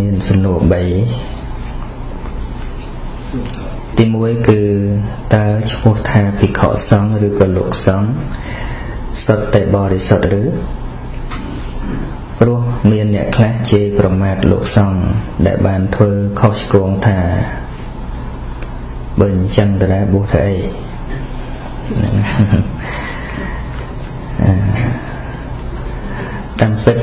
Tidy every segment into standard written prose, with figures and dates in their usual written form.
មានសំណួរ3ទី1គឺតើឈ្មោះថាភិក្ខុសង្ឃឬក៏លោកសង្ឃសុទ្ធតែបរិសុទ្ធឬព្រោះមានអ្នកខ្លះជេរប្រមាថលោកសង្ឃដែលបានធ្វើខុសឆ្គងថាបើអញ្ចឹងតើបួសធ្វើអីតាមពិត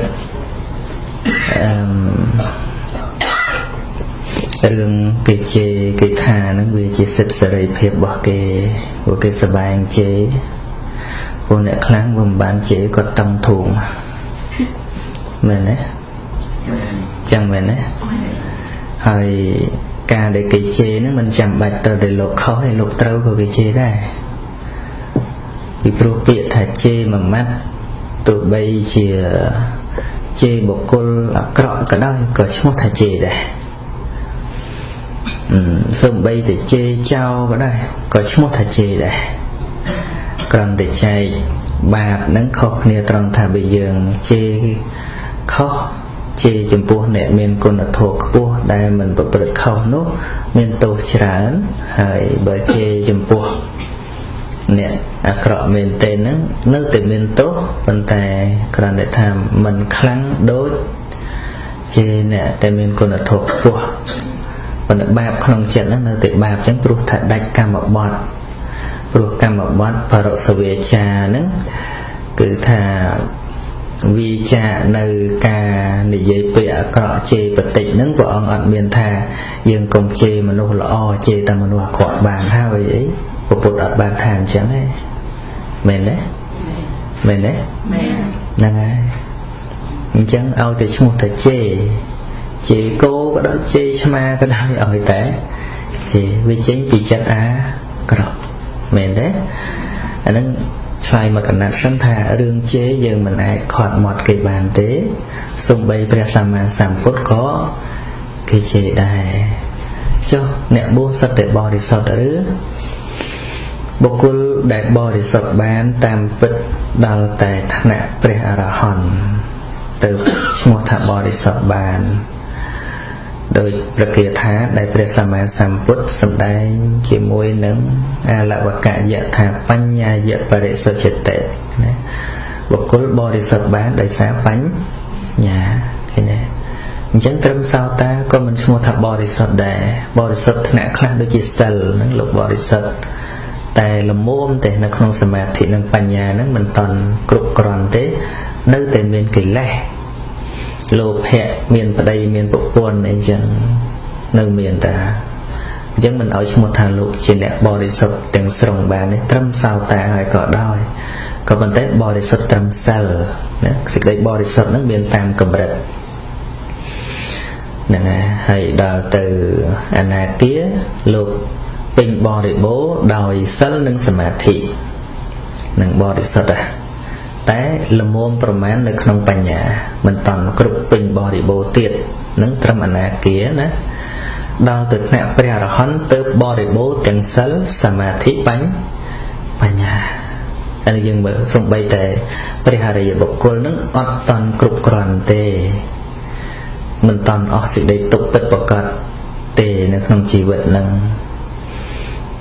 រឿងគេជេរគេថាហ្នឹងវាជាសិទ្ធិសេរីភាពរបស់គេព្រោះគេសបែងជេរពួកអ្នកខ្លាំងវាមិនបានជេរគាត់តឹងធូងមែនទេចឹងមែនទេហើយការដែលគេជេរហ្នឹងមិនចាំបាច់ទៅតែលោកខុសឯលោកត្រូវក៏គេជេរដែរពីព្រោះពាក្យថាជេរមួយម៉ាត់ទោះបីជាជេរបុគ្គលអាក្រក់ក៏ដោយក៏ឈ្មោះថាជេរដែរសូម្បីតែជេរចោលក៏ដែរក៏ឈ្មោះថាជេរដែរគ្រាន់តែចែកបាបហ្នឹងខុសគ្នាត្រង់ថាបើយើងជេរខុសជេរចំពោះអ្នកមានគុណធម៌ខ្ពស់ដែលមិនប្រព្រឹត្តខុសនោះមានទោសច្រើនហើយបើជេរចំពោះអ្នកអាក្រក់មែនទេហ្នឹងនៅតែមានទោសប៉ុន្តែគ្រាន់តែថាមិនខ្លាំងដូចជេរអ្នកដែលមានគុណធម៌ខ្ពស់ប៉ុន្តែបាបក្នុងចិត្តហ្នឹងនៅតែបាបចឹងព្រោះថាដាច់កម្មបត្តិព្រោះកម្មបត្តិបរិសវាចាហ្នឹងគឺថាវាចានៅការនិយាយពាក្យអាក្រក់ជេរបតិចហ្នឹងព្រះអង្គអត់មានថាយើងកុំជេរមនុស្សល្អជេរតែមនុស្សអាក្រក់បានហើយអីព្រះពុទ្ធអត់បានថាអញ្ចឹងទេមែនទេមែនទេមែនហ្នឹងហើយអញ្ចឹងឲ្យតែឈ្មោះថាជេរជេរគោក៏ដោយជេរឆ្មាក៏ដោយឲ្យតែជេរវាចេញពីចិត្តអាក្រក់មែនទេអាហ្នឹងឆ្លើយមកកណាត់សិនថារឿងជេរយើងមិនអាចខាត់មាត់គេបានទេសូម្បីព្រះសម្មាសម្ពុទ្ធក៏គេជេរដែរចុះអ្នកបួសសុទ្ធតែបរិសុទ្ធឬបុគ្គលដែលបរិសុទ្ធបានតាមពិតដល់តែឋានៈព្រះអរហន្តទៅឈ្មោះថាបរិសុទ្ធបានដោយព្រះគាថាដែលព្រះសម្មាសម្ពុទ្ធសម្ដែងជាមួយនឹងអលវកយថាបញ្ញាយបរិសុទ្ធតិណាបុគ្គលបរិសុទ្ធបានដោយសារបញ្ញាឃើញទេអញ្ចឹងត្រឹមសោតាក៏មិនឈ្មោះថាបរិសុទ្ធដែរបរិសុទ្ធថ្នាក់ខ្លះដូចជាសិលហ្នឹងលោកបរិសុទ្ធតែល្មមទេនៅក្នុងសមាធិនិងបញ្ញាហ្នឹងមិនតន់គ្រប់គ្រាន់ទេនៅតែមានកិលេសលោភៈមានប្តីមានប្រពន្ធអីចឹងនៅមានតាអញ្ចឹងមិនឲ្យឈ្មោះថាលោកជាអ្នកបរិសុទ្ធទាំងស្រុងបានទេត្រឹមសោតាហើយក៏ដោយក៏ប៉ុន្តែបរិសុទ្ធត្រឹមសិលណាសេចក្តីបរិសុទ្ធហ្នឹងមានតាមកម្រិតហ្នឹងហើយដល់ទៅអនាគាលោកពេញបរិបូរណ៍ដោយសិលនិងសមាធិនិងបរិសុទ្ធតែល្មមប្រមាណនៅក្នុងបញ្ញាមិនតន់គ្រប់ពេញបរិបូរណ៍ទៀតនឹងត្រឹមអនាគាណាដល់ទៅថ្នាក់ព្រះអរហន្តទៅបរិបូរណ៍ទាំងសិលសមាធិបញ្ញាហើយយើងមើលសំបីតែព្រះអរិយបុគ្គលនឹងអត់តន់គ្រប់គ្រាន់ទេមិនតន់អស់សេចក្តីទុក្ខពិតប្រាកដទេនៅក្នុងជីវិតនឹង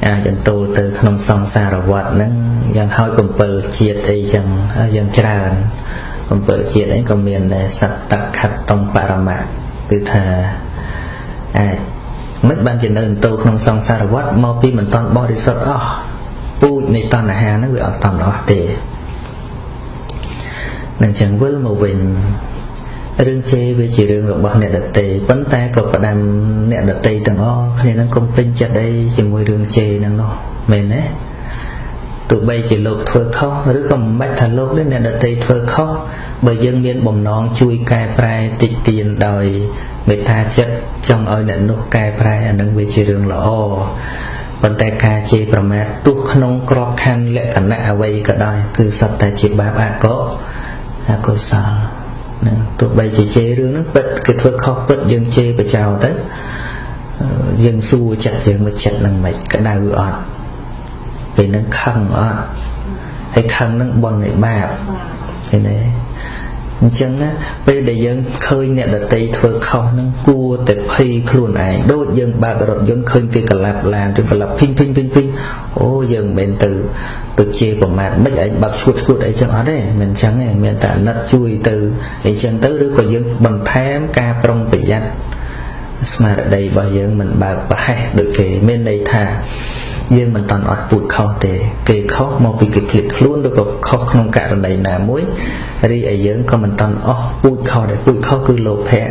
អាចអន្ទោលទៅក្នុងសង្សារវដ្តហ្នឹងយ៉ាងហើយ7ជាតិអីចឹងយ៉ាងច្រើន7ជាតិអីក៏មានដែរសត្តខត្តតំបរមៈគឺថាអាចមិនបានជានៅអន្ទោលក្នុងសង្សារវដ្តមកពីមិនតន់បរិសុទ្ធអស់ពូជនៃតណ្ហាហ្នឹងវាអត់តន់អស់ទេនឹងចឹងវិលមកវិញរឿងជេរវាជារឿងរបស់អ្នកដទៃប៉ុន្តែក៏ផ្ដាំអ្នកដទៃទាំងអស់គ្នានឹងកុំពេញចិត្តអីជាមួយរឿងជេរហ្នឹងនោះមែនទេទោះបីជាលោកធ្វើខុសឬក៏មិនបាច់ថាលោកទេអ្នកដទៃធ្វើខុសបើយើងមានបំណងជួយកែប្រែតិចទៀនដោយមេត្តាចិត្តចង់ឲ្យអ្នកនោះកែប្រែអានឹងវាជារឿងល្អប៉ុន្តែការជេរប្រមាថទោះក្នុងក្របខ័ណ្ឌលក្ខណៈអ្វីក៏ដោយគឺសុទ្ធតែជាបាបអកុសលហ្នឹងទោះបីជាជេររឿងហ្នឹងពិតគេធ្វើខុសពិតយើងជេរបចោទៅយើងសួរចិត្តយើងមកចិត្តហ្នឹងមិនក្តៅអត់ពេលហ្នឹងខឹងអត់ហើយខឹងហ្នឹងបុណ្យឯបាបឃើញទេ អញ្ចឹងណាពេលដែលយើងឃើញអ្នកដទៃធ្វើខុសហ្នឹងគួរតែភ័យខ្លួនឯងដូចយើងបើករថយន្តឃើញគេកលាប់ឡានឬកលាប់ភីងភីងភីងភីងអូយើងមិនមែនទៅជេរប្រមាថមិនឯងបើកឈួតឈួតអីចឹងអត់ទេមិនចឹងទេមានតែអាណិតជួយទៅអីចឹងទៅឬក៏យើងបន្ថែមការប្រុងប្រយ័ត្នស្មារតីរបស់យើងមិនបើកប្រហែសដូចគេមានន័យថាយើងមិនតាន់អត់ពូជខុសទេគេខុសមកពីគេភ្លេចខ្លួនឬក៏ខុសក្នុងករណីណាមួយរីឯយើងក៏មិនតាន់អស់ពូជខុសដែរពូជខុសគឺលោភៈ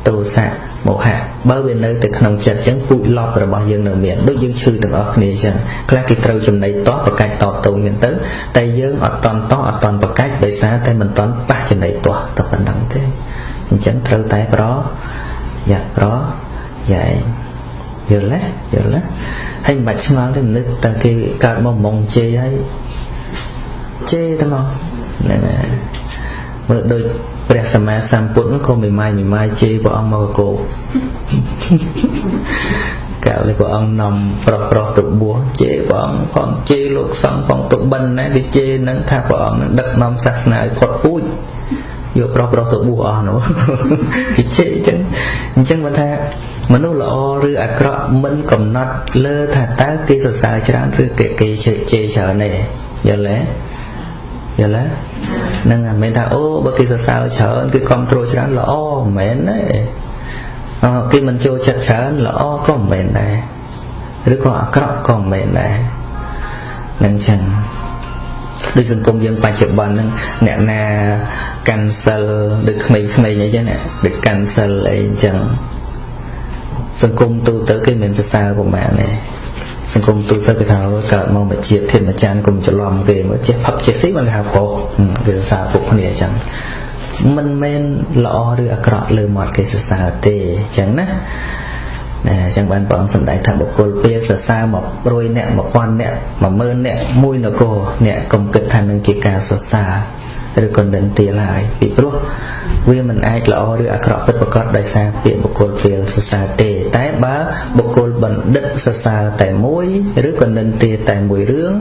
ទោសៈមោហៈបើវានៅតែក្នុងចិត្តអញ្ចឹងពូជលប់របស់យើងនៅមានដូចយើងឈឺទាំងអស់គ្នាអញ្ចឹងខ្លះគេត្រូវចំណៃតោះប្រកាច់តបតងអញ្ចឹងទៅតែយើងអត់តន់តោះអត់តន់ប្រកាច់ដោយសារតែមិនតន់ប៉ះចំណៃតោះតែប៉ុណ្្នឹងទេអញ្ចឹងត្រូវតែប្រយ័ត្នប្រយែងយល់ទេយល់ទេហើយមិនបាច់ឆ្ងល់ទេមនុស្សតើគេកើតមកម៉ងជេរហើយជេរតែមកហ្នឹងហើយមើលដូចព្រះសម្មាសម្ពុទ្ធនោះក៏មិនម៉ាយជេរព្រះអង្គមកកោកាលនេះព្រះអង្គនាំប្រុសទៅបួសជេរព្រះអង្គផងជេរលោកសង្ឃផងទៅបិណ្ឌណាគេជេរនឹងថាព្រះអង្គនឹងដឹកនាំសាសនាឲ្យផុតពូជយកប្រុសទៅបួសអស់នោះគេជេរអញ្ចឹងបើថាមនុស្សល្អឬអាក្រក់មិនកំណត់លើថាតើគេសរសើរច្រើនឬគេជេរច្រើនទេយល់ទេយល់ទេនឹងមិនមែនថាអូបើគេសរសើរច្រើនគេគ្រប់គ្រងច្រើនល្អមិនមែនទេអគេមិនចូលចិត្តច្រើនល្អក៏មិនមែនដែរឬក៏អាក្រក់ក៏មិនមែនដែរនឹងចឹងដូចសង្គមយើងបច្ចុប្បន្នហ្នឹងអ្នកណាកាន់សិលដូចក្មេងៗអីចឹងណាដូចកាន់សិលអីចឹងសង្គមទូទៅគេមិនសរសើរប្រហែលទេសង្គមទូទៅគេថាកើតមកមួយជាតិធាតុមួយចានកុំច្រឡំគេមើលចេះផឹកចេះស៊ីមិនគេហៅប្រុសគេសរសើរពួកគ្នាអញ្ចឹងមិនមែនល្អឬអាក្រក់លើមាត់គេសរសើរទេអញ្ចឹងណាណាអញ្ចឹងបានព្រះអង្គសម្ដែងថាបុគ្គលពេលសរសើរ100នាក់1000នាក់10000នាក់មួយនគរអ្នកកុំគិតថានឹងជាការសរសើរឬក៏និន្ទាឡើយពីព្រោះវាមិនអាចល្អឬអាក្រក់ពិតប្រាកដដោយសារពាក្យបុគ្គលពេលសរសើរទេតែបើបុគ្គលបណ្ឌិតសរសើរតែមួយឬក៏និន្ទាតែមួយរឿង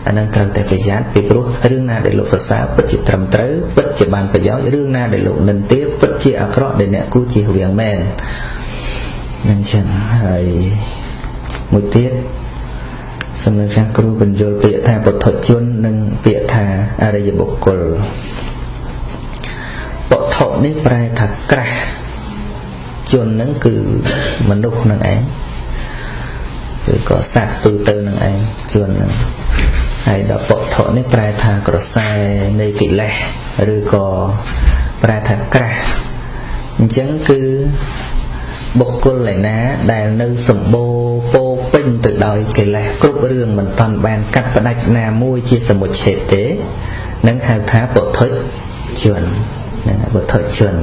អានឹងត្រូវតែប្រយ័ត្នពីព្រោះរឿងណាដែលលោកសរសើរពិតជាត្រឹមត្រូវពិតជាបានប្រយោជន៍រឿងណាដែលលោកនិន្ទាពិតជាអាក្រក់ដែលអ្នកគួរជៀសវាងមែននឹងចឹងហើយមួយទៀតសម្រាប់ចាស់គ្រូបញ្យល់ពាក្យថាពុទ្ធជននិងពាក្យថាអរិយបុគ្គលពុទ្ធនេះប្រែថាក្រាស់ជនហ្នឹងគឺមនុស្សហ្នឹងឯងឬក៏សត្វទូទៅហ្នឹងឯងជនហ្នឹងហើយដល់ពុទ្ធនេះប្រែថាក្រសែនៃកិលេសឬក៏ប្រែថាក្រាស់អញ្ចឹងគឺបុគ្គលឯណាដែលនៅសម្បូរពោពេញទៅដោយកិលេសគ្រប់រឿងមិនតាន់បានកាត់ផ្ដាច់ណាមួយជាសមុច្ឆេទទេនឹងហៅថាពុទ្ធជននឹងពុទ្ធជន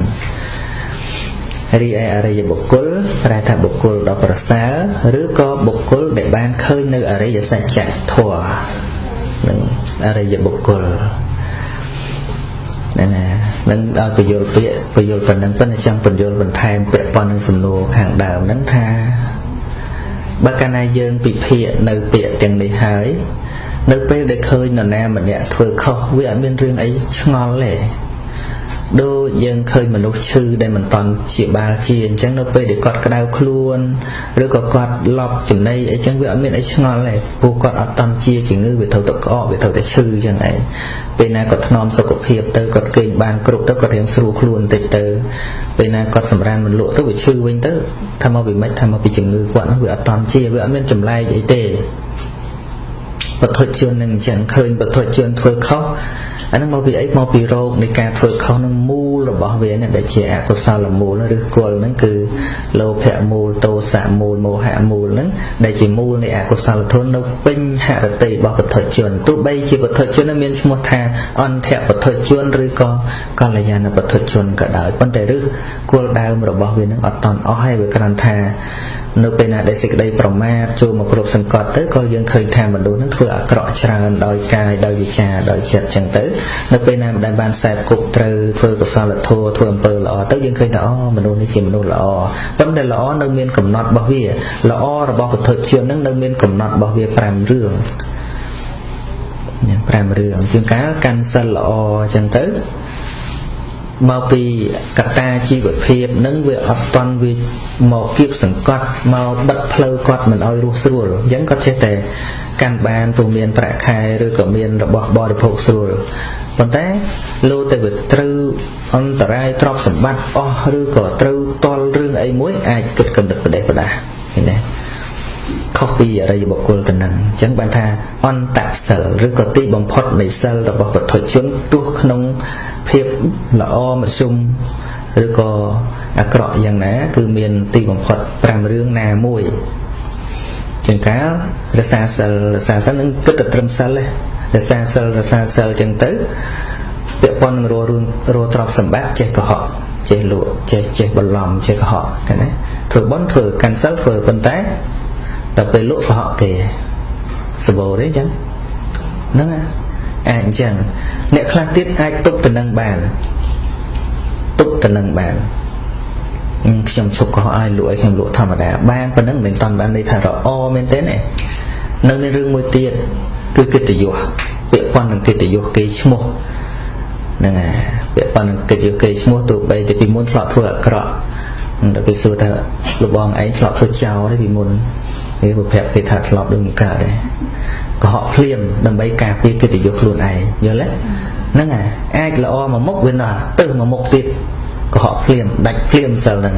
រីឯអរិយបុគ្គលប្រែថាបុគ្គលដ៏ប្រសើរឬក៏បុគ្គលដែលបានឃើញនៅអរិយសច្ចធម៌នឹងអរិយបុគ្គលហ្នឹងណានឹងឲ្យបញ្យល់ពាក្យបញ្យល់ប៉ុណ្ណឹងប៉ុន្តែចង់បញ្យល់បន្ថែមពាក់ព័ន្ធនឹងសំណួរខាងដើមហ្នឹងថាបើកាលណាយើងពិភាក្សានៅពាក្យទាំងនេះហើយនៅពេលដែលឃើញនរណាម្នាក់ធ្វើខុសវាអត់មានរឿងអីឆ្ងល់ទេដូចយើងឃើញមនុស្សឈឺដែលមិនតន់ជាបាលជាអញ្ចឹងនៅពេលដែលគាត់ក្តៅខ្លួនឬក៏គាត់លប់ចំណីអីចឹងវាអត់មានអីឆ្ងល់ទេព្រោះគាត់អត់តន់ជាជំងឺវាត្រូវតែក្អកវាត្រូវតែឈឺអញ្ចឹងឯងពេលណាគាត់ថ្នមសុខភាពទៅគាត់គេងបានគ្រប់ទៅគាត់រៀងស្រួលខ្លួនបន្តិចទៅពេលណាគាត់សម្រានមិនលក់ទៅវាឈឺវិញទៅថាមកពីម៉េចថាមកពីជំងឺគាត់ហ្នឹងវាអត់តន់ជាវាអត់មានចម្លែកអីទេពុទ្ធជននឹងអញ្ចឹងឃើញពុទ្ធជនធ្វើខុសអានឹងមកពីអីមកពីរោគនៃការធ្វើខុសនឹងមូលរបស់វានេះដែលជាអកុសលមូលឬគល់ហ្នឹងគឺលោភៈមូលទោសៈមូលមោហៈមូលហ្នឹងដែលជាមូលនៃអកុសលធម៌នៅពេញហរតិរបស់ពុទ្ធជនទោះបីជាពុទ្ធជនមានឈ្មោះថាអន្ធពុទ្ធជនឬក៏កល្យាណពុទ្ធជនក៏ដោយប៉ុន្តែឬគោលដើមរបស់វានឹងអត់តន់អស់ហើយវាគ្រាន់ថានៅពេលណាដែលសេចក្តីប្រមាទចូលមកគ្រប់សង្កត់ទៅក៏យើងឃើញថាមនុស្សនឹងធ្វើអាក្រក់ច្រើនដោយកាយដោយវាចាដោយចិត្តចឹងទៅនៅពេលណាមិនដែលបានសែបគប់ត្រូវធ្វើកុសលធម៌ធ្វើអំពើល្អទៅយើងឃើញថាអូមនុស្សនេះជាមនុស្សល្អប៉ុន្តែល្អនៅមានកំណត់របស់វាល្អរបស់ពុទ្ធជននឹងនៅមានកំណត់របស់វា5រឿង5រឿងជាងកាលកាន់សិលល្អចឹងទៅ មកពីកត្តាជីវភាពនឹងវាអត់តន់វាមកគៀបសង្កត់មកបិទផ្លូវគាត់មិនឲ្យរស់ស្រួលអញ្ចឹងគាត់ចេះតែកាន់បានព្រោះមានប្រាក់ខែឬក៏មានរបស់បរិភោគស្រួលប៉ុន្តែលោតែវាត្រូវអន្តរាយទ្រព្យសម្បត្តិអស់ឬក៏ត្រូវតល់រឿងអីមួយអាចគិតកំណត់ប្រទេសប្រដាឃើញទេខុសពីអរិយបុគ្គលទៅនឹងអញ្ចឹងបានថាអន្តសិលឬក៏ទីបំផុតនៃសិលរបស់បុថុជនទោះក្នុងភាពល្អមធ្យមឬក៏អាក្រក់យ៉ាងណាគឺមានទីបំផុត5រឿងណាមួយជាងកាលរក្សាសិលរក្សាសិលនឹងគិតតែត្រឹមសិលទេរក្សាសិលរក្សាសិលចឹងទៅពាក់ព័ន្ធនឹងររឿងរទ្រព្យសម្បត្តិចេះកុហកចេះលក់ចេះបន្លំចេះកុហកឃើញទេធ្វើបុណ្យធ្វើកាន់សិលធ្វើប៉ុន្តែដល់ពេលលក់កុហកគេសបោទេចឹងហ្នឹងអាចអញ្ចឹងអ្នកខ្លះទៀតអាចទប់តំណឹងបានទប់តំណឹងបានខ្ញុំឈប់កុហកឲ្យលក់ឲ្យខ្ញុំលក់ធម្មតាបានប៉ុណ្ណឹងមិនតាន់បានន័យថារអមែនទេណានៅមានរឿងមួយទៀតគឺកិត្តិយសពាក់ព័ន្ធនឹងកិត្តិយសគេឈ្មោះហ្នឹងហើយពាក់ព័ន្ធនឹងកិត្តិយសគេឈ្មោះទោះបីតែពីមុនធ្លាប់ធ្វើអាក្រក់ដល់គេសួរថាលបងឯងធ្លាប់ធ្វើចោលទេពីមុនគេប្រាប់គេថាធ្លាប់ដូចមិនកើតទេកុហកភ្លាមដើម្បីការពារកិត្តិយសខ្លួនឯងយល់ទេហ្នឹងហើយអាចល្អមួយមុខវាណោះទៅមួយមុខទៀតកុហកភ្លាមដាច់ភ្លាមសិលហ្នឹង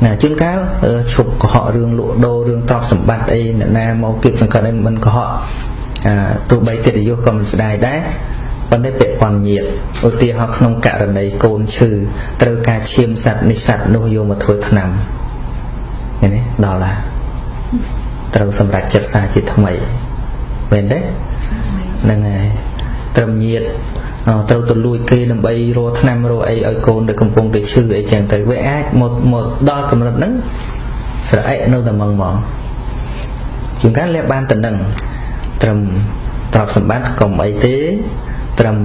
ណាជួនកាលឈប់កុហករឿងលក់ដូររឿងទ្រព្យសម្បត្តិអីអ្នកណាមកគៀបសង្កត់អីមិនកុហកទោះបីកិត្តិយសក៏មិនស្ដាយដែរប៉ុន្តែពាក់ព័ន្ធញាតិឧទាហរណ៍ក្នុងករណីកូនឈឺត្រូវការឈាមសត្វនេះសត្វនោះយកមកធ្វើថ្នាំឃើញទេដល់ឡាត្រូវសម្រេចចិត្តសាជាថ្មីមែនទេហ្នឹងហើយត្រឹមញាតិត្រូវទៅលួចគេដើម្បីរកថ្នាំរកអីឲ្យកូនដែលកំពុងតែឈឺអីចឹងទៅវាអាចមកដល់កម្រិតហ្នឹងស្រអែកនៅតែម៉ងហ្មងជួនកាលលះបានតំណឹងត្រឹមទ្រព្យសម្បត្តិក៏មិនអីទេត្រឹម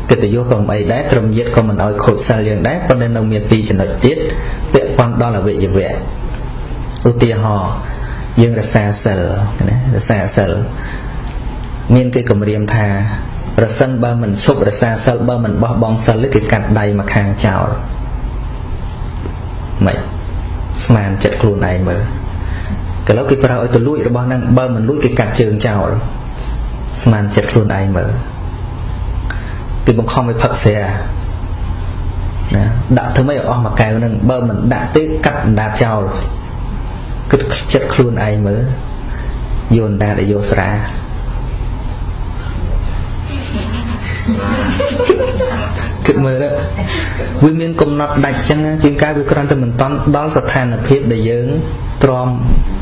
កិត្តិយសក៏មិនអីដែរត្រឹមញាតិក៏មិនឲ្យខូចសិលយើងដែរប៉ុន្តែនៅមានពីរចំណុចទៀតពាក់ព័ន្ធដល់អវយវៈឧទាហរណ៍យើងរក្សាសិលណារក្សាសិលមានគេគំរាមថាប្រសិនបើមិនឈប់រក្សាសិលបើមិនបោះបង់សិលទេគេកាត់ដៃមកខាងចោលមិនស្មានចិត្តខ្លួនឯងមើលកាលគេប្រើឲ្យទៅលួចរបស់ហ្នឹងបើមិនលួចគេកាត់ជើងចោលស្មានចិត្តខ្លួនឯងមើលគេបង្ខំឲ្យផឹកស្រាណាដាក់ធ្វើម៉េចឲ្យអស់មួយកែវហ្នឹងបើមិនដាក់ទេកាត់អណ្ដាតចោលគិតចិត្តខ្លួនឯងមើលយកអណ្ដាតឲ្យយកស្រាគិតមើលវាមានកំណត់ដាច់ចឹងជាងកាយវាគ្រាន់តែមិនតន់ដល់ស្ថានភាពដែលយើងទ្រាំ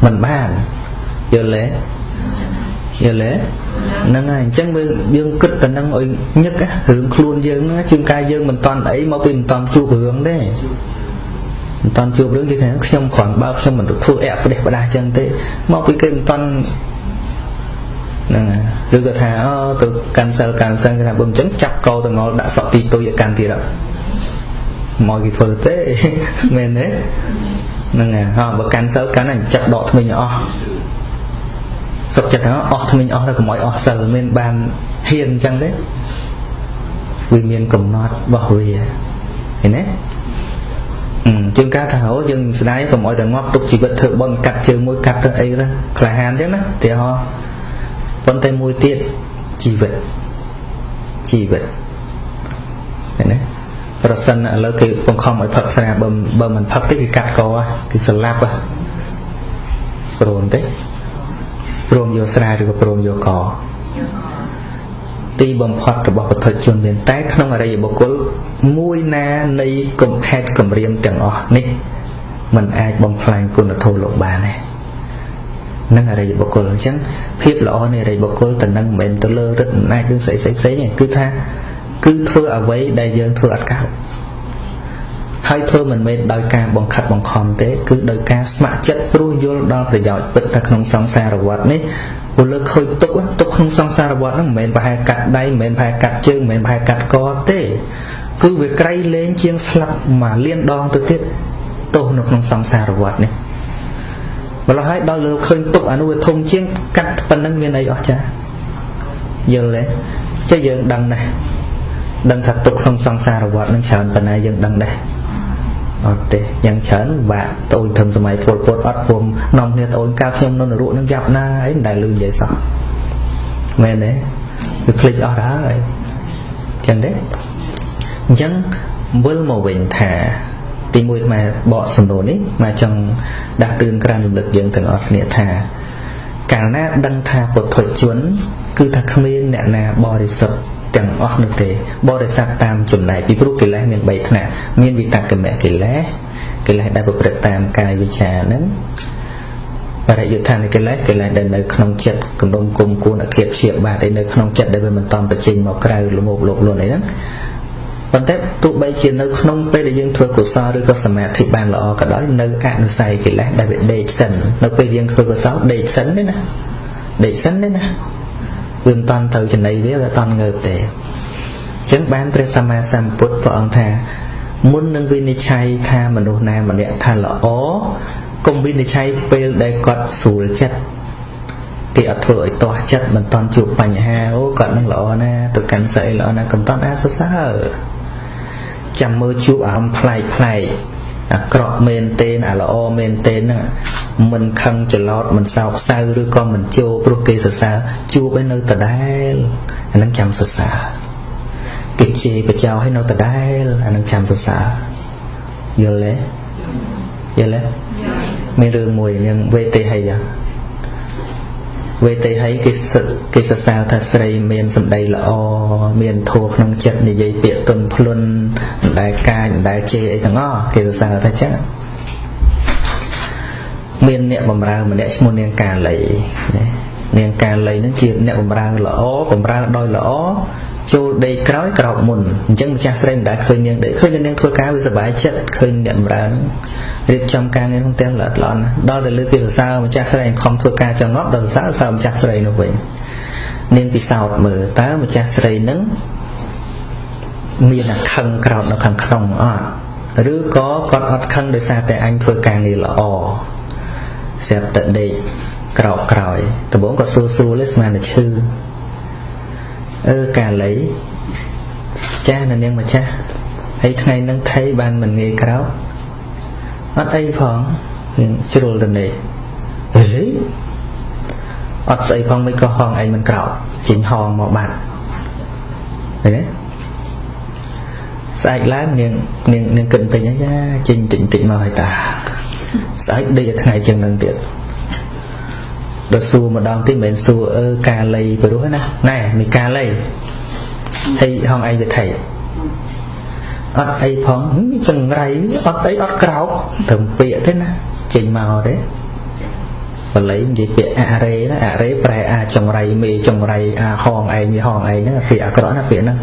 មិនបានយល់ទេយល់ទេហ្នឹងហើយអញ្ចឹងយើងគិតតែនឹងឲ្យញឹករឿងខ្លួនយើងហ្នឹងជាងកាយយើងមិនតន់អីមកពីមិនតន់ជួបរឿងទេមិនតន់ជួបរឿងគេថាខ្ញុំគ្រាន់បើខ្ញុំមិនធ្វើអប្រេះផ្ដាស់ចឹងទេមកពីគេមិនតន់ហ្នឹងឬក៏ថាទៅកាន់សិលកាន់សិលគេថាបើមិនចឹងចាប់កទៅងល់ដាក់សក់ទីទុយឲ្យកាន់ទៀតមកគេធ្វើទេមែនទេហ្នឹងហើយបើកាន់សិលកាន់អញចាប់ដកធ្មេញអស់សុខចិត្តថាអស់ធ្មេញអស់ទៅកុំឲ្យអស់សិលមានបានហ៊ានអញ្ចឹងទេវាមានកំណត់របស់វាឃើញទេជាងការថាយើងស្ដាយកុំឲ្យតែងាប់ទុកជីវិតធ្វើបុណ្យកាត់ជើងមួយកាត់ទៅអីទៅក្លាហានអញ្ចឹងណាឧទាហរណ៍ប៉ុន្តែមួយទៀតជីវិតជីវិតឃើញទេប្រសិនឥឡូវគេបង្ខំឲ្យផឹកស្រាបើមិនផឹកទេគេកាត់កគេស្លាប់ព្រមទេព្រមយកស្រាឬក៏ព្រមយកកទីបំផុតរបស់បុថុជនមានតែក្នុងអរិយបុគ្គលមួយណានៃកំហេតុគំរាមទាំងអស់នេះมันអាចបំផ្លាញគុណធម៌លោកបានទេនឹងអរិយបុគ្គលអញ្ចឹងភាពល្អនៃអរិយបុគ្គលទៅនឹងមិនមែនទៅលើឫទ្ធិអំណាចរឿងស្អីផ្សេងផ្សេងទេគឺថាគឺធ្វើអ្វីដែលយើងធ្វើអត់កើតហើយធ្វើមិនមែនដោយការបង្ខិតបង្ខំទេគឺដោយការស្ម័គ្រចិត្តព្រោះយល់ដល់ប្រយោជន៍ពិតតែក្នុងសង្សារវដ្តនេះពលលើឃើញទុកក្នុងសង្សារវដ្តហ្នឹងមិនមែនប្រហែលកាត់ដៃមិនមែនប្រហែលកាត់ជើងមិនមែនប្រហែលកាត់កទេគឺវាក្រៃលែងជាងស្លាប់មួយលានដងទៅទៀតទោសនៅក្នុងសង្សារវដ្តនេះម្ល៉េះហើយដល់លើឃើញទុកអានោះវាធំជាងកាត់ប៉ុណ្ណឹងមានអីអស់ចាយល់ទេចេះយើងដឹងណាស់ ដឹងថាទុកក្នុងសង្សារវដ្តនឹងច្រើនប៉ុណ្ណាយើងដឹងដែរអត់ទេយ៉ាងច្រើនបាក់តូចធំសម័យពលពតអត់ព្រមនាំគ្នាតូចកាលខ្ញុំនៅនរកនឹងយ៉ាប់ណាអីមិនដែលលឺនិយាយសោះមែនទេវាភ្លេចអស់ទៅហើយចឹងទេអញ្ចឹងវិលមកវិញថាទីមួយមកបកសំណួរនេះមកចង់ដាស់តឿនក្រានរំលឹកយើងទាំងអស់គ្នាថាកាលណាដឹងថាពុទ្ធជនគឺថាគ្មានអ្នកណាបរិសុទ្ធទាំងអស់នោះទេបរិស័ទតាមចំណែកពីព្រោះកិលេសមាន3ថ្នាក់មានវិតក្កមកិលេសកិលេសដែលប្រព្រឹត្តតាមកាយវិចារហ្នឹងបរិយុដ្ឋានកិលេសកិលេសដែលនៅក្នុងចិត្តគំនុំគុំគួនអឃាតព្យាបាទឯនៅក្នុងចិត្តដែលវាមិនតំបញ្ចេញមកក្រៅល្មោភលោភលន់អីហ្នឹងប៉ុន្តែទោះបីជានៅក្នុងពេលដែលយើងធ្វើកុសលឬក៏សមាធិបានល្អក៏ដោយនៅអនុស័យកិលេសដែលវាដេកសិននៅពេលយើងធ្វើកុសលដេកសិនទេណាដេកសិនទេណាវាមិនតាន់ទៅចំណីវាវាតាន់ងើបទេអញ្ចឹងបានព្រះសម្មាសម្ពុទ្ធព្រះអង្គថាមុននឹងវិនិច្ឆ័យថាមនុស្សណាម្នាក់ថាល្អកុំវិនិច្ឆ័យពេលដែលគាត់ស្រួលចិត្តគេអត់ធ្វើឲ្យទាស់ចិត្តមិនតាន់ជួបបញ្ហាអូគាត់នឹងល្អណាទៅកាន់ស្អីល្អណាកុំតាន់អាសរសើរចាំមើលជួបអារម្មណ៍ប្លែកប្លែកអាក្រក់មែនទេអាល្អមែនទេហ្នឹងមិនខឹងច្រឡោតមិនសោកសៅឬក៏មិនជោព្រោះគេសរសើរជួបឲ្យនៅដដែលអានឹងចាំសរសើរគេជេរបចោឲ្យនៅដដែលអានឹងចាំសរសើរយល់ទេយល់ទេមានរឿងមួយនឹងវេទេហីវេទេហីគេសរសើរថាស្រីមានសម្ដីល្អមានធម៌ក្នុងចិត្តនិយាយពាក្យទន់ភ្លន់មិនដែលកាចមិនដែលជេរអីទាំងអស់គេសរសើរថាចឹងមានអ្នកបម្រើម្នាក់ឈ្មោះនាងកាលីណានាងកាលីហ្នឹងជាអ្នកបម្រើល្អបម្រើដោយល្អចូលដេកក្រោយក្រោកមុនអញ្ចឹងម្ចាស់ស្រីមិនដែលឃើញនាងដេកឃើញនាងធ្វើការវាសប្បាយចិត្តឃើញអ្នកបម្រើហ្នឹងរៀបចំការងារក្នុងផ្ទះល្អិតល្អន់ដល់ទៅលើគេសរសើរម្ចាស់ស្រីខំធ្វើការចងប់ដល់សរសើរម្ចាស់ស្រីនោះវិញនាងពិសោធន៍មើលតើម្ចាស់ស្រីហ្នឹងមានអាខឹងក្រោតនៅខាងក្នុងអត់ឬក៏គាត់អត់ខឹងដោយសារតែអញធ្វើការងារល្អស្រាប់តែដេកក្រោកក្រោយដំបូងក៏សួរសួរលេស្មានតែឈឺអឺកាលីចាស់នៅនាងម្ចាស់ហើយថ្ងៃហ្នឹងថៃបានមិនងាយក្រោកអត់អីផងរៀងជ្រុលទៅនេះហេអត់ស្អីផងមិនក៏ហងឯងមិនក្រោកចេញហងមកបាត់ឃើញទេស្អែកឡើងនាងនាងនាងគិតបន្តិចអាចេញតិចតិចមកហើយតាស្អែកដេកឲ្យថ្ងៃជាងនឹងទៀតដល់សួរម្ដងទៀតមិនមែនសួរអឺកាលីព្រោះណាណែមីកាលីហើយហងឯងវាថៃអត់អីផងចង្រៃអត់អីអត់ក្រោកត្រឹមពាក្យទេណាចេញមកទេបល័យនិយាយពាក្យអរេណាអរេប្រែអាចង្រៃមេចង្រៃអាហងឯងវាហងឯងហ្នឹងពាក្យអាក្រក់ណាពាក្យហ្នឹង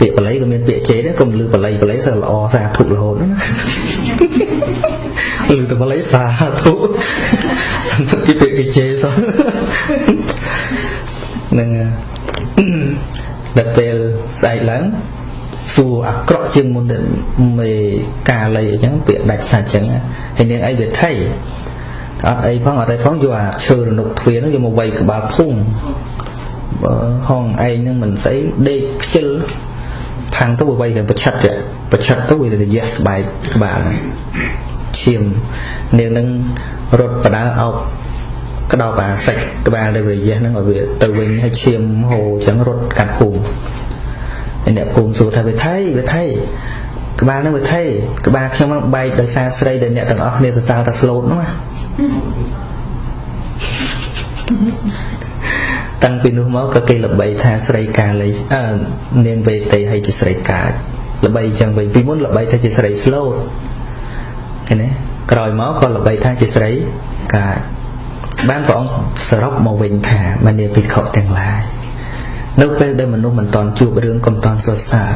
ពាក្យបល័យក៏មានពាក្យជេរដែរកុំលឺបល័យបល័យសើល្អសាធុរហូតណាលឺតែបល័យសាធុតាមពិតគេពាក្យគេជេរសោះហ្នឹងដល់ពេលស្អែកឡើងសួរអាក្រក់ជាងមុនមេកាលីអញ្ចឹងពាក្យដាច់សាច់អញ្ចឹងហើយនាងអីវាថៃអត់អីផងអត់អីផងយកអាឈើរនុកទ្វារហ្នឹងយកមកវៃក្បាលភុងបើហងឯងហ្នឹងមិនស្អីដេកខ្ជិលផាំងទៅវាវៃគេប្រឆិតប្រឆិតទៅវារយះស្បែកក្បាលហ្នឹងឈាមនាងហ្នឹងរត់បដើអោបក្តោបអាសាច់ក្បាលដែលវារយះហ្នឹងឲ្យវាទៅវិញហើយឈាមហូរអញ្ចឹងរត់កាត់ភូមិហើយអ្នកភូមិសួរថាវាថៃវាថៃក្បាលហ្នឹងវាថៃក្បាលខ្ញុំហ្នឹងបែកដោយសារស្រីដែលអ្នកទាំងអស់គ្នាសរសើរថាស្លូតហ្នឹងណាតាំងពីនោះមកក៏គេល្បីថាស្រីកាលីនាងវេទេហើយជាស្រីកាចល្បីអញ្ចឹងវិញពីមុនល្បីថាជាស្រីស្លូតឃើញទេក្រោយមកក៏ល្បីថាជាស្រីកាចបានព្រះអង្គសរុបមកវិញថាមនាភិក្ខុទាំងឡាយនៅពេលដែលមនុស្សមិនតន់ជួបរឿងកុំតន់សរសើរ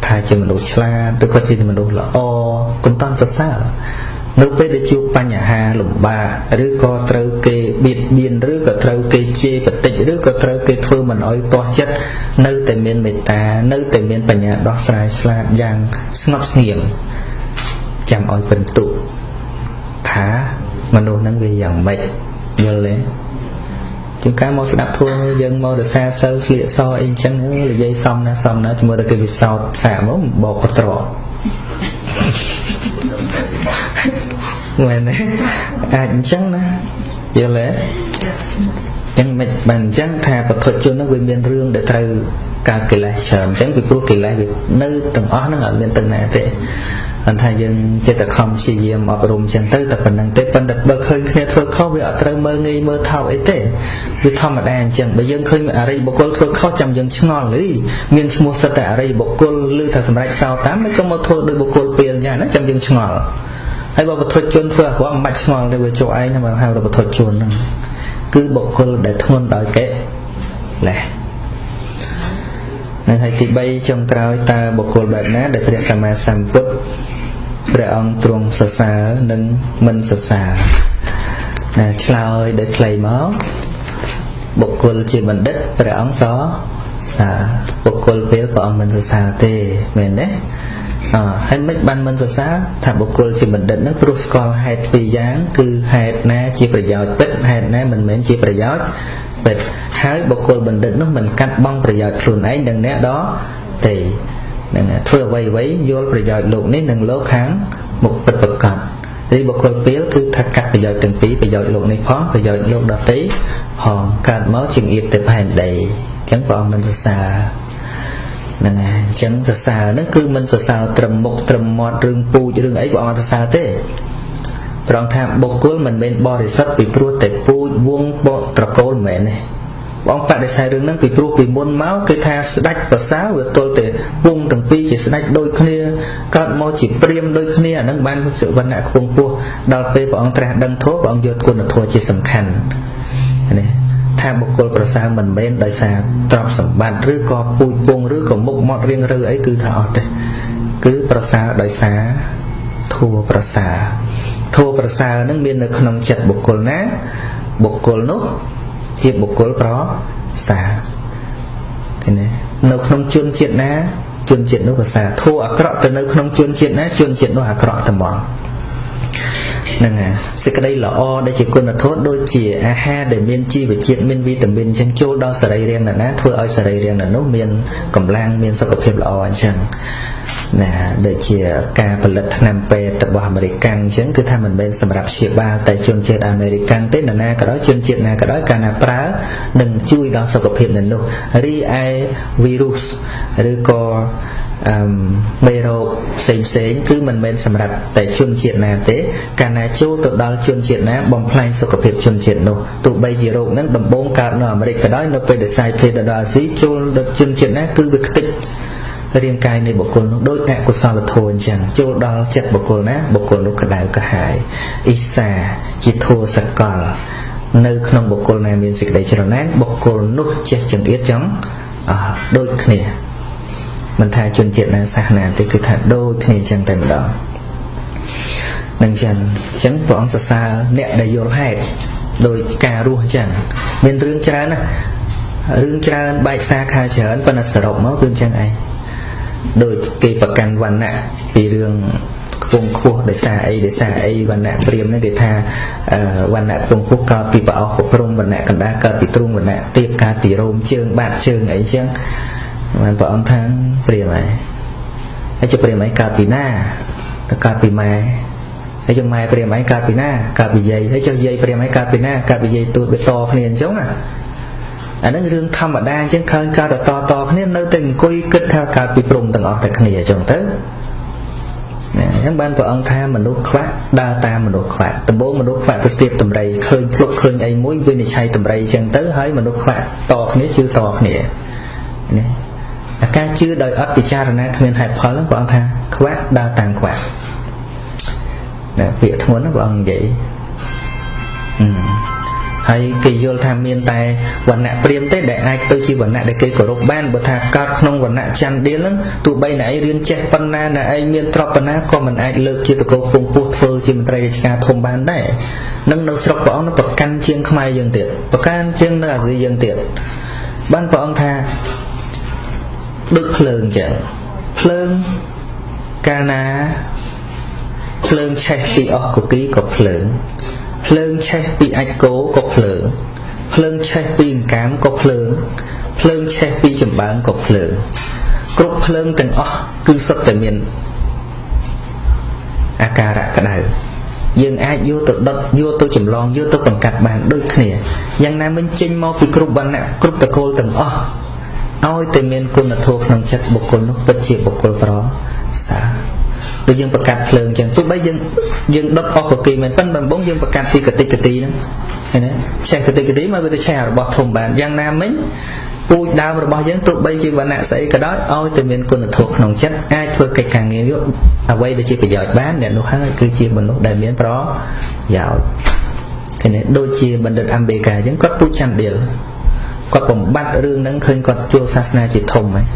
ថាជាមនុស្សឆ្លាតឬក៏ជាមនុស្សល្អកុំតន់សរសើរនៅពេលដែលជួបបញ្ហាលំបាកឬក៏ត្រូវគេបៀតបៀនឬក៏ត្រូវគេជេរបតិចឬក៏ត្រូវគេធ្វើមិនអោយទាស់ចិត្តនៅតែមានមេត្តានៅតែមានបញ្ញាដោះស្រាយឆ្លាតយ៉ាងស្ងប់ស្ងៀមចាំឲ្យពិន្ទុថាមនុស្សហ្នឹងវាយ៉ាងម៉េចយល់ទេ ជាងការមកស្ដាប់ធម៌យើងមករសាសិលស្លៀកសអីអញ្ចឹងនិយាយសំណាសំណាជាមួយតែគេវិសោធសាកមកបកត្រកមែនទេអាចអញ្ចឹងណាយល់ទេចឹងមិនបានអញ្ចឹងថាពុទ្ធជនហ្នឹងវាមានរឿងដែលត្រូវកើតកិលេសច្រើនអញ្ចឹងពីព្រោះកិលេសវានៅទាំងអស់ហ្នឹងអត់មានទៅណាទេអន្តែយើងចិត្តតែខំព្យាយាមអប់រំចឹងទៅតែប៉ុណ្្នឹងទេប៉ុន្តែបើឃើញគ្នាធ្វើខុសវាអត់ត្រូវមើលងាយមើលថោកអីទេវាធម្មតាអញ្ចឹងបើយើងឃើញអរិយបុគ្គលធ្វើខុសចាំយើងឆ្ងល់អីមានឈ្មោះសិតតែអរិយបុគ្គលឬថាសម្រេចសោតាមមិនក៏មកធ្វើដោយបុគ្គលពេលយ៉ាងណាចាំយើងឆ្ងល់ហើយបើពុទ្ធជនធ្វើអាក្រក់មិនបាច់ឆ្ងល់ទេវាចូលឯងហ្នឹងបើហៅថាពុទ្ធជនហ្នឹងគឺបុគ្គលដែលធ្ងន់ដោយកិលេសនឹងហើយទី3ចុងក្រោយតើបុគ្គលបែបណាដែលព្រះសម្មាសម្ពុទ្ធព្រះអង្គទ្រង់សរសើរនិងមិនសរសើរណាឆ្លើយដោយខ្លីមកបុគ្គលជាបណ្ឌិតព្រះអង្គសរសើរបុគ្គលពេលព្រះអង្គមិនសរសើរទេមែនទេអហើយមិនបានមិនសរសើរថាបុគ្គលជាបណ្ឌិតហ្នឹងព្រោះស្គាល់ហេតុពីរយ៉ាងគឺហេតុណាជាប្រយោជន៍ពិតហេតុណាមិនមែនជាប្រយោជន៍ពិតហើយបុគ្គលបណ្ឌិតនោះមិនកាត់បង់ប្រយោជន៍ខ្លួនឯងនិងអ្នកដទៃនឹងធ្វើអ្វីអ្វីយល់ប្រយោជន៍លោកនេះនិងលោកខាងមុខពិតប្រាកដឬបុគ្គលពេលគឺថាកាត់ប្រយោជន៍ទាំងពីរប្រយោជន៍លោកនេះផងប្រយោជន៍លោកដទៃផងកើតមកជាងអៀបទៅផែនដីអញ្ចឹងព្រះអង្គមិនសរសើរហ្នឹងហើយអញ្ចឹងសរសើរហ្នឹងគឺមិនសរសើរត្រឹមមុខត្រឹមមាត់រឿងពូជរឿងអីព្រះអង្គសរសើរទេព្រះអង្គថាបុគ្គលមិនមែនបរិសុទ្ធពីព្រោះតែពូជវងបត្រកូលមិនមែនទេបងបដិសេធរឿងហ្នឹងពីព្រោះពីមុនមកគឺថាស្ដេចប្រសើរវាទល់តែវងទាំងពីរជាស្ដេចដូចគ្នាកើតមកជាព្រាមដូចគ្នាអាហ្នឹងបានវណ្ណៈខ្ពង់ពោះដល់ពេលព្រះអង្គត្រាស់ដឹងធម៌ព្រះអង្គយកគុណធម៌ជាសំខាន់នេះថាបុគ្គលប្រសើរមិនមែនដោយសារទ្រព្យសម្បត្តិឬក៏ពូជពងឬក៏មុខមាត់រៀងឬអីគឺថាអត់ទេគឺប្រសើរដោយសារធម៌ប្រសើរធម៌ប្រសើរហ្នឹងមាននៅក្នុងចិត្តបុគ្គលណាបុគ្គលនោះជាបុគ្គលប្រសើរឃើញទេនៅក្នុងជនជាតិណាជនជាតិនោះប្រសើរធម៌អាក្រក់ទៅនៅក្នុងជនជាតិណាជនជាតិនោះអាក្រក់តែហ្មងហ្នឹងហើយសេចក្តីល្អដែលជាគុណធម៌ដូចជាអាហារដែលមានជីវជាតិមានវីតាមីនអញ្ចឹងចូលដល់សរីរាង្គណាធ្វើឲ្យសរីរាង្គនោះមានកម្លាំងមានសុខភាពល្អអញ្ចឹងណាដូចជាការផលិតថ្នាំពេទ្យរបស់អាមេរិកអញ្ចឹងគឺថាមិនមែនសម្រាប់ព្យាបាលតែជនជាតិអាមេរិកទេនរណាក៏ដោយជនជាតិណាក៏ដោយកាលណាប្រើនឹងជួយដល់សុខភាពនៅនោះរីឯវីរុសឬក៏មេរោគផ្សេងផ្សេងគឺមិនមែនសម្រាប់តែជនជាតិណាទេកាលណាចូលទៅដល់ជនជាតិណាបំផ្លាញសុខភាពជនជាតិនោះទោះបីជារោគហ្នឹងដំបូងកើតនៅអាមេរិកក៏ដោយនៅពេលដែលសាយភាយទៅដល់អាស៊ីចូលដល់ជនជាតិណាគឺវាខ្ទេចរាងកាយនៃបុគ្គលនោះដោយអកុសលធម៌អញ្ចឹងចូលដល់ចិត្តបុគ្គលណាបុគ្គលនោះក្តៅក្រហាយអ៊ីសាជាធម៌សកលនៅក្នុងបុគ្គលណាមានសេចក្តីច្រណែនបុគ្គលនោះចេះចង្អៀតចង់អស់ដូចគ្នាមិនថាជនជាតិណាសាសនាទេគឺថាដូចគ្នាអញ្ចឹងតែម្ដងនឹងចឹងអញ្ចឹងព្រះអង្គសរសើរអ្នកដែលយល់ហេតុដោយការរស់អញ្ចឹងមានរឿងច្រើនណារឿងច្រើនបែកសាខាច្រើនប៉ុន្តែសរុបមកគឺអញ្ចឹងឯងដូចគេប្រកាន់វណ្ណៈពីរឿងខ្ពង់ខ្ពស់ដោយសារអីដោយសារអីវណ្ណៈព្រាមហ្នឹងគេថាវណ្ណៈខ្ពង់ខ្ពស់កើតពីប្រអស់ប្រព្រំវណ្ណៈកណ្ដាលកើតពីទ្រូងវណ្ណៈទៀបកើតពីរោមជើងបាតជើងអីចឹងបានព្រះអង្គថាព្រាមហើយហើយចុះព្រាមឯងកើតពីណាទៅកើតពីម៉ែហើយចុះម៉ែព្រាមឯងកើតពីណាកើតពីយាយហើយចុះយាយព្រាមឯងកើតពីណាកើតពីយាយទូតវាតគ្នាអញ្ចឹងណាអាហ្នឹងរឿងធម្មតាអញ្ចឹងឃើញកើតតតគ្នានៅតែអង្គុយគិតថាកើតពីព្រំទាំងអស់តែគ្នាអញ្ចឹងទៅណាអញ្ចឹងបានព្រះអង្គថាមនុស្សខ្វាក់ដើរតាមមនុស្សខ្វាក់ដំបូងមនុស្សខ្វាក់ទៅស្ទាបតម្រៃឃើញភ្លុកឃើញអីមួយវិនិច្ឆ័យតម្រៃអញ្ចឹងទៅហើយមនុស្សខ្វាក់តគ្នាជឿតគ្នានេះអាការជឿដោយអត់ពិចារណាគ្មានហេតុផលហ្នឹងព្រះអង្គថាខ្វាក់ដើរតាមខ្វាក់ណាពាក្យធ្ងន់ហ្នឹងព្រះអង្គនិយាយហើយគេយល់ថាមានតែវណ្ណៈព្រាមទេដែលអាចទៅជាវណ្ណៈដែលគេគោរពបានបើថាកើតក្នុងវណ្ណៈចន្ទដៀលហ្នឹងទោះបីអ្នកឯងរៀនចេះប៉ុណ្ណាអ្នកឯងមានទ្រព្យប៉ុណ្ណាក៏មិនអាចលើកជាតកោពងពោះធ្វើជាមន្ត្រីរាជការធំបានដែរនឹងនៅស្រុកព្រះអង្គនឹងប្រកាន់ជាងខ្មែរយើងទៀតប្រកាន់ជាងនៅអាស៊ីយើងទៀតបានព្រះអង្គថាដូចភ្លើងចឹងភ្លើងកាលណាភ្លើងឆេះពីអស់កគីក៏ភ្លើងភ្លើងឆេះពីអាចគោក៏ភ្លើង ភ្លើងឆេះពីអង្កាមក៏ភ្លើងភ្លើងឆេះពីចម្បាំងក៏ភ្លើងគ្រប់ភ្លើងទាំងអស់គឺសុទ្ធតែមានអាការៈក្តៅយើងអាចយកទៅដុតយកទៅចម្លងយកទៅបង្កាត់បានដូចគ្នាយ៉ាងណាមិញចេញមកពីគ្រប់វណ្ណៈគ្រប់តកូលទាំងអស់ឲ្យតែមានគុណធម៌ក្នុងចិត្តបុគ្គលនោះពិតជាបុគ្គលប្រសើរដូចយើងបង្កាត់ភ្លើងចឹងទោះបីយើងដុតអស់ក៏គេមែនប៉ុន្តែដំបូងយើងបង្កាត់ពីកតិកទីហ្នឹងឃើញទេឆេះកតិកទីមកវាទៅឆេះរបស់ធំបានយ៉ាងណាមិញពូជដើមរបស់យើងទោះបីជាវណ្ណៈស្អីក៏ដោយឲ្យតែមានគុណធម៌ក្នុងចិត្តអាចធ្វើកិច្ចការងារយកអ្វីដែលជាប្រយោជន៍បានអ្នកនោះហើយគឺជាមនុស្សដែលមានប្រយោជន៍ឃើញទេដូចជាបណ្ឌិតអាំបេកាអញ្ចឹងគាត់ពូជចន្ទដៀលគាត់បំបត្តិរឿងហ្នឹងឃើញគាត់ចូលសាសនាជាធំហើយ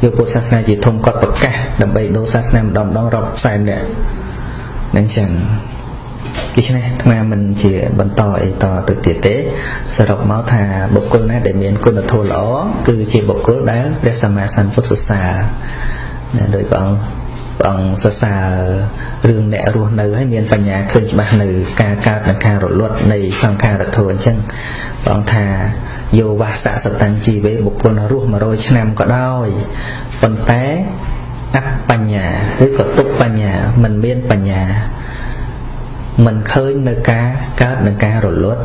យកពុទ្ធសាសនាជាធំគាត់ប្រកាសដើម្បីដូរសាសនាម្ដងម្ដងរាប់សែននាក់នឹងចឹងដូច្នេះអាត្មាមិនជាបន្តអីតទៅទៀតទេសរុបមកថាបុគ្គលណាដែលមានគុណធម៌ល្អគឺជាបុគ្គលដែលព្រះសម្មាសម្ពុទ្ធសរសើរណាដោយព្រះអង្គសរសើររឿងអ្នករស់នៅហើយមានបញ្ញាឃើញច្បាស់នៅការកើតនិងការរលត់នៃសង្ខារធម៌អញ្ចឹងព្រះអង្គថាយោវាសៈសតាំងជីវេបុគ្គលរស់100ឆ្នាំក៏ដោយប៉ុន្តែអបញ្ញាឬក៏ទុបញ្ញាមិនមានបញ្ញាមិនឃើញនៅការកើតនិងការរលត់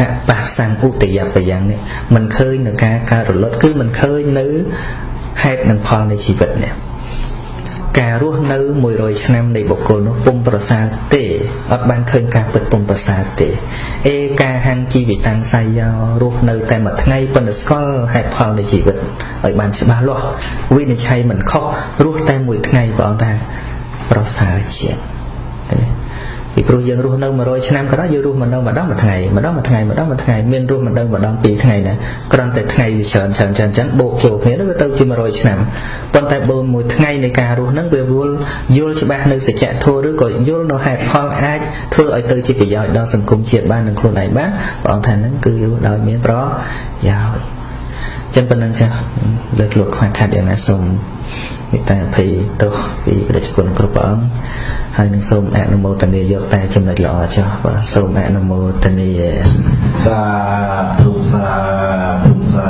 អបសង្ឧតយបយ៉ាងនេះមិនឃើញនៅការកើតរលត់គឺមិនឃើញនៅហេតុនិងផលនៃជីវិតនេះការរស់នៅ100ឆ្នាំនៃបុគ្គលនោះពុំប្រសើរទេអត់បានឃើញការពិតពុំប្រសើរទេអេកាហੰជីវិតាំងសៃយោរស់នៅតែមួយថ្ងៃប៉ុន្តែស្គាល់ហេតុផលនៃជីវិតឲ្យបានច្បាស់លាស់វិនិច្ឆ័យមិនខុសរស់តែមួយថ្ងៃព្រះអង្គថាប្រសើរជាងពីព្រោះយើងរស់នៅ100ឆ្នាំក៏ដោយយើងរស់មិននៅម្ដងមួយថ្ងៃម្ដងមួយថ្ងៃម្ដងមួយថ្ងៃមានរស់មិននៅម្ដងពីរថ្ងៃណាគ្រាន់តែថ្ងៃវាច្រើនច្រើនច្រើនចឹងបូកចូលគ្នាទៅវាទៅជា100ឆ្នាំប៉ុន្តែបើមួយថ្ងៃនៃការរស់ហ្នឹងវាយល់ច្បាស់នៅសច្ចធម៌ឬក៏យល់នៅហេតុផលអាចធ្វើឲ្យទៅជាប្រយោជន៍ដល់សង្គមជាតិបាននិងខ្លួនឯងបានព្រះអង្គថាហ្នឹងគឺរស់ដោយមានប្រយោជន៍ចឹងប៉ុណ្្នឹងចាស់លើកលោកខ្វះខាតយ៉ាងណាសូមមេត្តាអភ័យទោសពីព្រះគុណគ្រប់ព្រះអង្គហើយនឹងសូមអនុមោទនាយកតែចំណុចល្អចុះបាទសូមអនុមោទនាសាធុសាធុសា